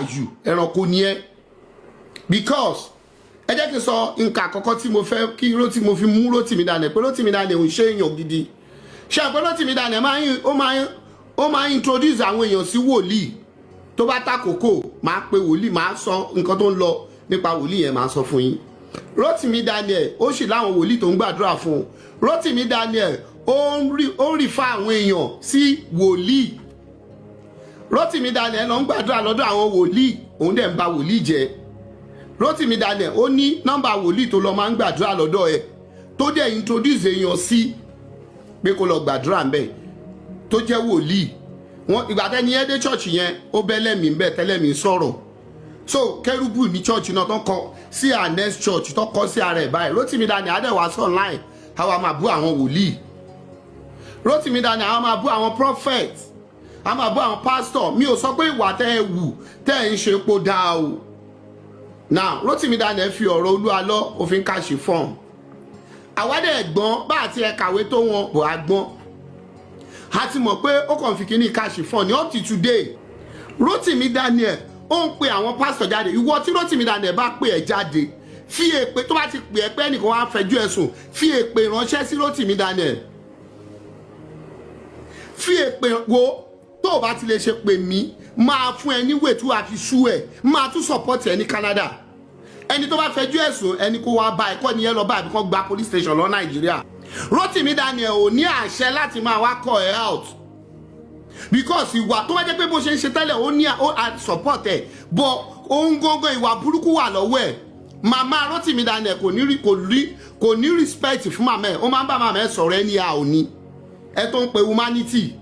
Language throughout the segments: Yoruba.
Are you? Ẹranko ni ẹ. Because ẹ jẹ́ kí n sọ nǹkan àkọ́kọ́ tí mo fẹ́ kí Rótì, mo fi mú Rótìmí Daniel pé Rótìmí Daniel ò ń ṣe èèyàn gidi. Ṣé àpẹ Rótìmí Daniel máa ń ó máa ń introduce àwọn èèyàn sí wòlíì. Tó bá tàkókò, máa pe wòlíì, máa sọ nǹkan tó ń lọ nípa wòlíì yẹn, máa sọ fún yín. Rótìmí Daniel, ó sì láwọn wòlíì tó ń gbàdúrà fún un. Rótìmí Daniel, ó ń refer àwọn èèyàn sí wòlíì. Rótìmí Daniel lọ ń gbàdúrà lọ́dọ̀ àwọn wòlíì, òun dẹ̀ ń ba wòlíì jẹ́. Rótìmí Daniel, ó ní nọ́mbà wòlíì tó lọ máa ń gbàdúrà lọ́dọ̀ ẹ̀, tó dẹ̀ introduce èèyàn sí pé kó lọ gbàdúrà ńbẹ̀, tó jẹ́ wòlíì wọn. Ìgbà tẹ́ni yẹn dé church yẹn, ó bẹ́ lẹ́mìí ńbẹ̀, tẹ́lẹ̀mí sọ̀rọ̀. So kérúbù ní church náà tó kọ sí anes church, tó kọ sí ara ẹ̀ báyìí. Rótìmí Daniel á dẹ̀ wá sí online, àwa máa bú àwọn wòlíì. Rótìmí Daniel, àwa máa bú àwọn prophet, a máa bú àwọn pastor. Mi ò sọ pé ìwà tẹ́ ẹ wù, tẹ́ ẹ ń ṣe epo dáa o. Now, Rótìmí Daniel fi ọ̀rọ̀ Olúwa lọ òfin cash form. Àwádẹ́ ẹ̀gbọ́n bá àti ẹ̀ kàwé tó wọn bò á gbọ́n, a ti mọ̀ pé ó kàn fi kíní cash form ní. Up to today, Rótìmí Daniel, ó ń pe àwọn pásítọ̀ jáde. Ìwọ tí Rótìmí Daniel bá pè ẹ́ jáde, fi èpè. Tó bá ti pè ẹ́ pé ẹnìkan wá fẹjọ́ ẹ̀sùn, fi èpè ránṣẹ́ sí Rótìmí Daniel. Fi èpè wo. Tó o bá ti lè ṣe pè mí, máa fún ẹ níwèé tí wàá fi sú ẹ, máa tún support ẹ ní Canada. Ẹni tó bá fẹjọ́ ẹ̀sùn, ẹni kó wá bá ẹ̀kọ́ nìyẹn, lọ bá àbí kó gba police station lọ Nàìjíríà. Rótìmí Daniel ò ní àṣẹ láti máa wá call ẹ out, because ìwà tó bá jẹ́ pé bó ṣe ń ṣe tẹ́lẹ̀, ó ní ó support ẹ̀, but òun gangan, ìwà burúkú wà lọ́wọ́ ẹ̀. Màmá Rótìmí Daniel kò ní respect fún màmá ẹ̀. Ó máa ń bá màmá ẹ̀ sọ̀rọ̀ ẹni a ò ní ẹ tó ń pe humanity.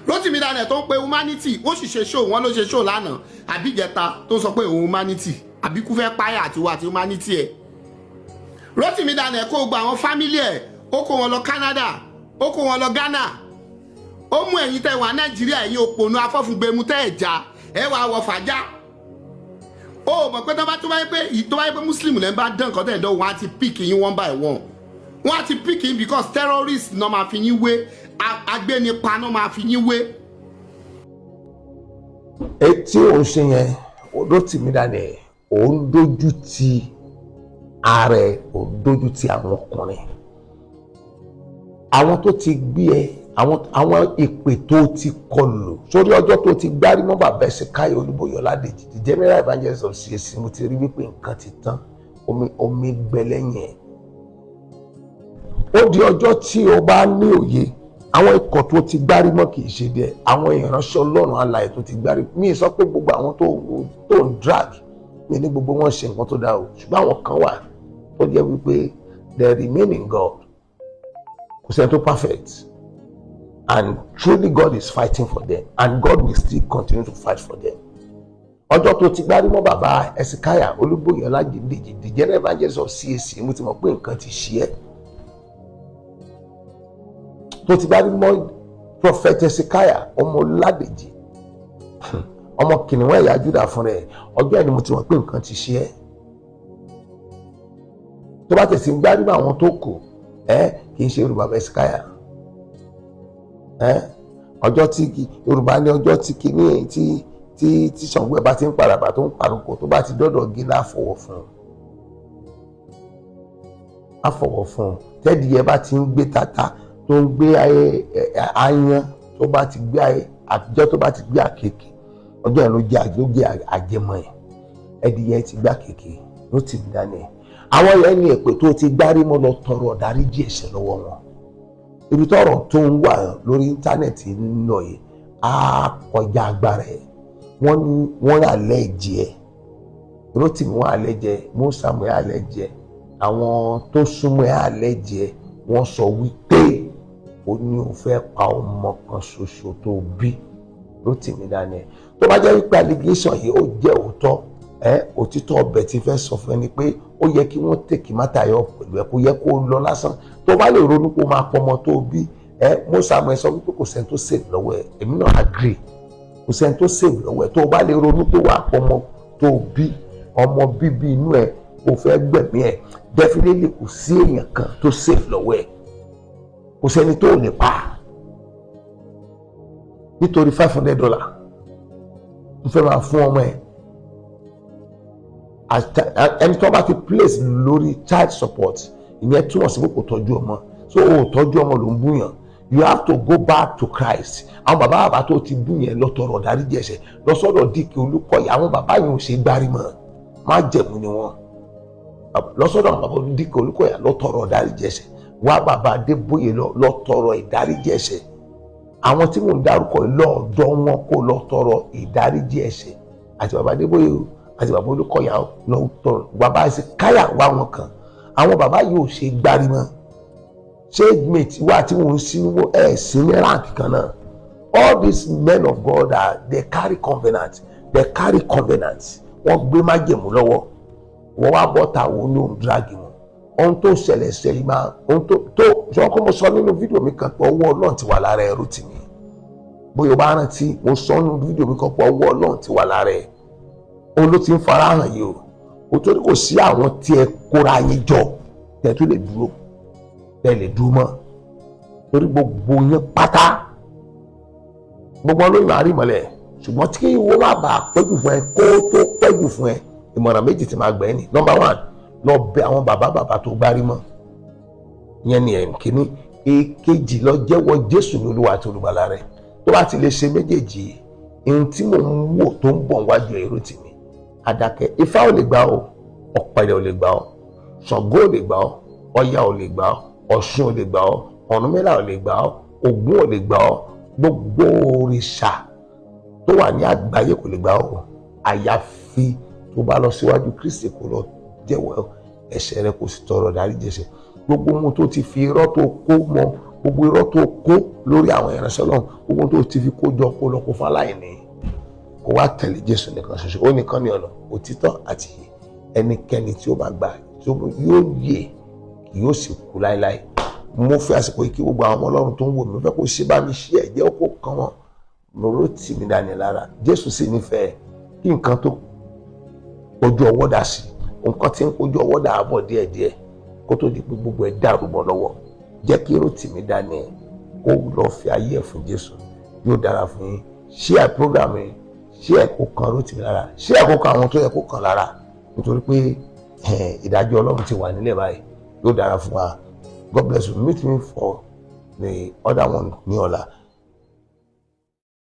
Rótìmí Daniel tó ń pe humanity, ó sì ṣe show wọn, ló ṣe show lánàá àbíjẹta, tó sọ pé òun humanity, àbíkú fẹ́ páyà àti wà àti humanity ẹ̀. Rótìmí Daniel kó gba àwọn family ẹ̀, ó kó wọn lọ Canada, ó kó wọn lọ Ghana. Ó mú ẹ̀yin tẹ́ wà Nàìjíríà, ẹ̀yin òpònú afọ́fúngbẹ̀mú tẹ́ ẹ̀ já ẹ̀ wà wọ fàájà. Ó mọ̀ pé tó bá yẹ pé Muslim lẹ́ ń bá dán nǹkan tẹ̀ dán, wọ́n á ti pick yín one by one. Wọ́n á ti pick yín, because terrorist náà máa fi yín wé, agbénipa náà máa fi yín wé. Etí òun ṣe yẹn, Rótìmí Daniel, òun dójú ti ara ẹ, òun dójú ti àwọn ọkùnrin, àwọn tó ti gbé ẹ, àwọn ìpè tó ti kọlù sórí ọjọ́ tó ti gbárí mọ́ bàbá Ẹ̀sìnkáyọ̀ Olúbóyè Ọládèjì, the general evangelist of CAC. Mo ti rí wípé nǹkan ti tán, omi omi gbẹ lẹ́yìn ẹ̀. Ó di ọjọ́ tí o bá ní òye àwọn ikọ̀ tó ti gbárí mọ́, kì í ṣe díẹ̀, àwọn ìránṣẹ́ Ọlọ́run alààyè tó ti gbárí. Mi sọ pé gbogbo àwọn tó ń drag mi ní gbogbo wọn ṣe nǹkan tó dáa o, ṣùgbọ́n àwọn kan wà tó jẹ́ wípé they remain in God. Kò sẹ́ni tó perfect, and truly God is fighting for them, and God will still continue to fight for them. Ọjọ́ tó ti gbárí mọ́ bàbá Ẹ̀sìnkáyà Olúbóyè Ọládèjì, the general evangelist of CAC, mo ti mọ̀ pé nǹkan ti ṣe ẹ́. Tó ti gbárí mọ́ prophet Ẹ̀sìnkáyà ọmọ Ọládèjì, ọmọ kìnìún ẹ̀yà Júdà fún rẹ̀, ọjọ́ ẹ̀ ni mo ti mọ̀ pé nǹkan ti ṣe ẹ́. Tó bá tẹ̀sí ń gbárí mọ́ àwọn tó kù ẹ́, kì í ṣe Yorùbá Ẹ̀sìnkáyà ẹ́. Ọjọ́ tí Yorùbá ní, ọjọ́ tí kìíní tí Ṣàngó ẹ̀ bá ti ń paràbà, tó ń paroko, tó bá ti dọ́dọ̀ gí láfọwọ́ fún un, àfọwọ́ fún un. Tẹ́díyẹ bá ti ń gbé tata, tó ń gbé aáyán, tó bá ti gbé àtijọ́, tó bá ti gbé àkekèé, ọjọ́ yẹn ló jẹ́ àjẹmọ́ ẹ̀. Ẹdìyẹ ti gbé àkekèé ló ti dání ẹ̀. Àwọn yẹn ní èpè tó ti gbárí mọ́, lọ tọrọ dáríjì ẹ̀ṣẹ̀ lọ́wọ́ wọn. Ibi tọ́rọ̀ tó ń wà lórí íńtánẹ́ẹ̀tì ń lọ yìí á kọjá agbára ẹ̀. Wọ́n ní wọ́n àlẹ́ jẹ́ Rótìmí, wọ́n àlẹ́ jẹ́ Mùsàmù, àlẹ́ jẹ́ àwọn tó súnmọ́ ẹ̀, àlẹ́ jẹ́. Wọ́n sọ wípé ó ní òun fẹ́ pa ọmọ kan ṣoṣo tó bí, Rótìmí Daniel. Tó bá jẹ́ wípé allegation yìí ó jẹ́ òótọ́ ẹ, òtítọ́ ọbẹ̀ tí fẹ́ sọ fún ẹni pé ó yẹ kí wọ́n take matter yọ pẹ̀lú ẹ. Kó yẹ kó lọ lásán. Tó bá lè ronú kó máa pọmọ tó bí ẹ, Mùsàmù, ẹ sọ wípé kò sẹ́ni tó save lọ́wọ́ ẹ. Èmi náà agree, kò sẹ́ni tó save lọ́wọ́ ẹ. Tó bá lè ronú pé wàá pọmọ tó bí, ọmọ bíbí inú ẹ, kò fẹ́ gbẹ̀mí ẹ, definitely kò sí èèyàn kan tó save lọ́wọ́ ẹ. Kò sẹ́ni tó lè pa nítorí $500. Tó fẹ́ máa fún ọmọ ẹ̀, ẹni tó bá ti place lórí child support, ìyẹn túmọ̀ sí pé kò tọ́jú ọmọ. So o ò tọ́jú ọmọ ló ń búyàn. You have to go back to Christ. Àwọn bàbá bàbá tó ti bú yẹn, lọ tọrọ dáríjì ẹ̀ṣẹ̀, lọ sọ́dọ̀ Díkì Olúkọ̀yà. Àwọn bàbá yẹn ò ṣe gbárí mọ́, májẹ̀mú ni wọ́n. Lọ sọ́dọ̀ àwọn bàbá Díkì Olúkọ̀yà, lọ tọrọ dáríjì ẹ̀ṣẹ̀. Wá bàbá Adébóyè lọ, lọ tọrọ ìdáríjì ẹ̀ṣẹ̀. Àwọn tí mò ń dárúkọ yìí, lọ́ọ̀dọ̀ wọn kó lọ tọrọ ìdáríjì ẹ̀ṣẹ̀, àti bàbá Adébóyè o, àti bàbá Olúkọ̀yà o, lọ tọrọ. Bàbá ẹsẹ káyà wá wọn kàn. Àwọn bàbá yìí ò ṣe gbárí mọ́. Ṣé mate wà tí wọ́n ń sí ẹ̀ sí ní rank kan náà? All these men of God are, they carry covenant, they carry covenant. Wọ́n gbé májẹ̀mú lọ́wọ́. Wọ́n wá bọ́ta, wo ló ń drag wọn? Ohun tó ṣẹlẹ̀ ṣẹlẹ̀ máa ohun tó sọ kó mo sọ nínú fídíò mi kan pé ọwọ́ Ọlọ́run ti wà lára ẹrú tì mí. Bóyá o bá rántí, mo sọ nínú fídíò mi kan pé ọwọ́ Ọlọ́run ti wà lára ẹ̀. Òun ló ti ń farahàn yìí o. O torí kò sí àwọn tí ẹ kóra yín jọ tẹ tó lè dúró, tẹ lè dúró mọ́, torí gbogbo yín pátá, gbogbo olóyún àrímọ̀lẹ̀. Ṣùgbọ́n tí wọ́n má bàa pẹ́jù fún ẹ, kó tó pẹ́jù fún ẹ, ìmọ̀ràn méjì tí máa gbẹ́ ni. Number one, lọ bẹ àwọn bàbá bàbá tó gbárí mọ́ yẹn ni ẹ̀ǹkíní. Èkejì, lọ jẹ́wọ́ Jésù ní Olúwa àti Olùgbàlà rẹ. Tó bá ti lè ṣe méjèèjì, ohun tí mò ń wò tó ń bọ̀ wájú èrò tèmi adakẹ́. Ifá ò lè gbà ọ́, Ọ̀pẹ̀lẹ̀ ò lè gbà ọ́, Ṣàngó ò lè gbà ọ́, Ọya ò lè gbà ọ́, Ọ̀ṣun ò lè gbà ọ́, Ọ̀rúnmìlà ò lè gbà ọ́, Ògún ò lè gbà ọ́, gbogbo òrìṣà tó wà ní àgbáyé kò lè gbà ọ́, àyàfi tó bá lọ síwájú Kristi, kó lọ jẹ́wọ́ ẹ̀ṣẹ̀ rẹ, kó sì tọrọ dáríjì ẹ̀ṣẹ̀. Gbogbo ohun tó ti fi irọ́ tó kó mọ́, gbogbo irọ́ tó kó lórí àwọn ìránṣẹ́ Ọlọ́run, gbogbo ohun tó ti fi kó jọ, kó lọ kó fún aláìní, kó wá tẹ̀lé Jésù nìkan ṣoṣo. Ó nìkan ní ọ̀nà, òtítọ́ àti ìyè. Ẹnikẹ́ni tí ó bá gbà yóò yè, kì yóò sì kú láéláé. Mo fi àsìkò yìí kí gbogbo àwọn ọmọ Ọlọ́run tó ń wò mí. Mo fẹ́ kó ṣe bá mi ṣí ẹ̀jẹ̀ kó kàn wọ́n. Mo rò tì mí dání lára. Jésù sì nífẹ̀ẹ́ kí nǹkan tó ojú ọwọ́ dà sí nǹkan tí ń kojú ọwọ́ dà bọ̀ díẹ̀díẹ̀, kó tó di pé gbogbo ẹ̀ dàrú mọ́ lọ́wọ́. Jẹ́ kí Rótìmí Daniel kó lọ fi ayé ẹ̀ fún Jésù. Yóò dára fún yín. Share program yìí, share kó kan Rótìmí lára, share kó kan àwọn tó yẹ kó kàn lára, nítorí pé ìdájọ́ Ọlọ́run ti wà nílẹ̀ báyìí. Yóò dára fún wa. God bless you. Meet me for the other one ní ọ̀la.